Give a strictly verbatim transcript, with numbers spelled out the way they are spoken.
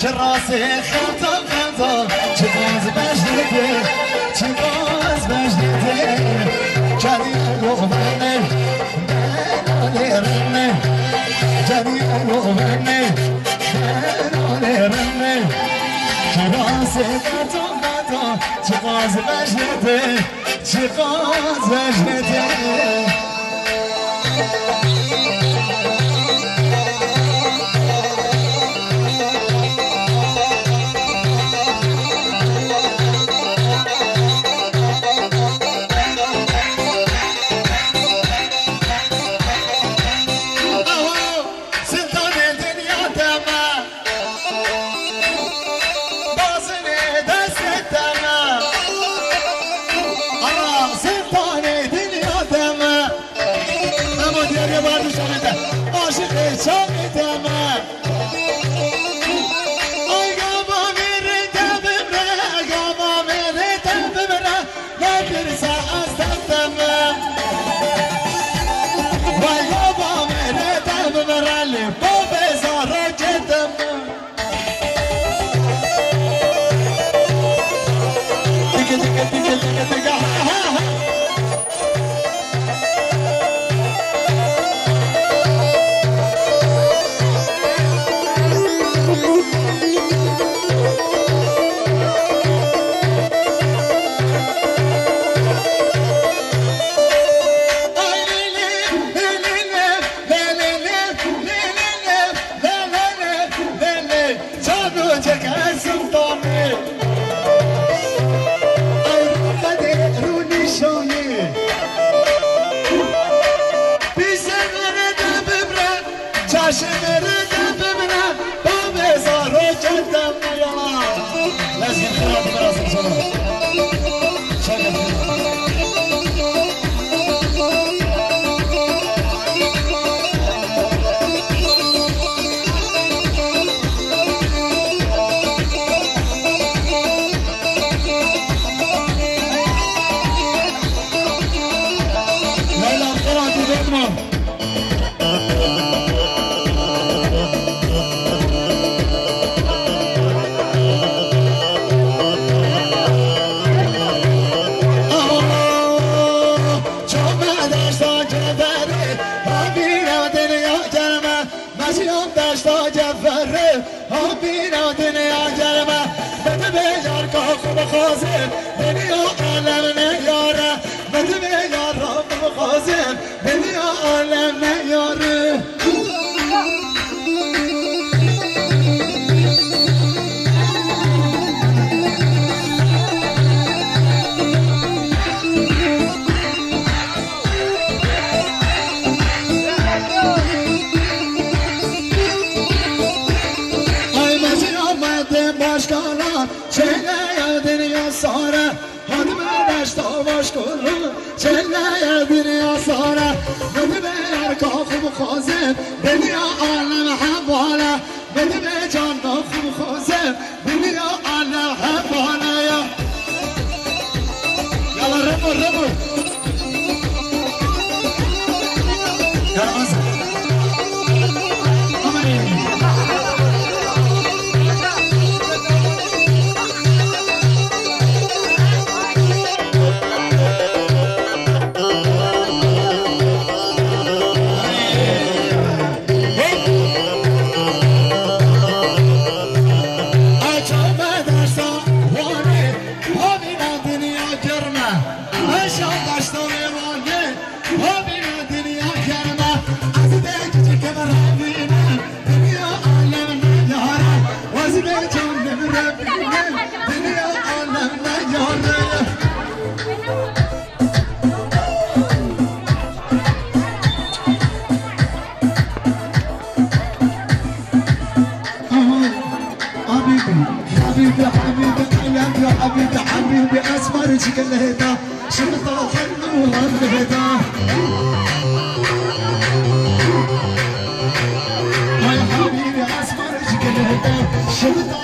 Rastê xelta xelta, çiqas bejnete, çiqas bejnete. Canî govene, benanê rene. Canî govene, benanê rene. Rastê xelta xelta, çiqas bejnete, çiqas bejnete. Sultanê dinya te me. Bazinê destê te me. Ana, sultanê dinya te me. Emo diyarê barduşanê te. Aşiqê çavê te me. Ay gava mêrê te bimre, gava mêrê te bimre. Nepirse ez te me. Vay gava mêrê te bimre, lê bavê zarokê te me. Tike, tike, tike, tike, tike, ha, ha, ha. Çavnocek ez sultanê. Ay Qedê rûnişanê. Pîsê mere de bimre, çaşê mere de bimre, bavê zarokê te me ya. Lezgîn xira dibira zimzana. Çavnocek. Çavê deşta Ceferê, havîna dinya germe. Mezînan deşta Ceferê, havîna dinya germe. Bedibê yar ka xwe bixwaze, dinya alem neyare. Bedibê yar ka xwe bixwaze, dinya alem neyare. Ay mezîn Ahmetê başkanan, çêneye dinya sare. Hadime deşta başkanan, çêneye dinya sare. Hadime erka xwe bixwazim, dinya alem hevale. Bedibê can naxwe bixwazim, dinya alem hevale ya. Yala rebo, rebo. Yaramaz. Aman. Ay çavê deşta Wanê, havîna dinya germe. Ay çavê deşta Wanê, havîna dinya germe. Ez dê cicikê me re bînim, dinya alem neyare. Ez dê canê me re bînim, dinya alem neyare. Habibi, habibi, habibi, I love you, habibi, habibi, esmer çikolata, şımta xennu leheta. Ay habibi, esmer çikolata, şımta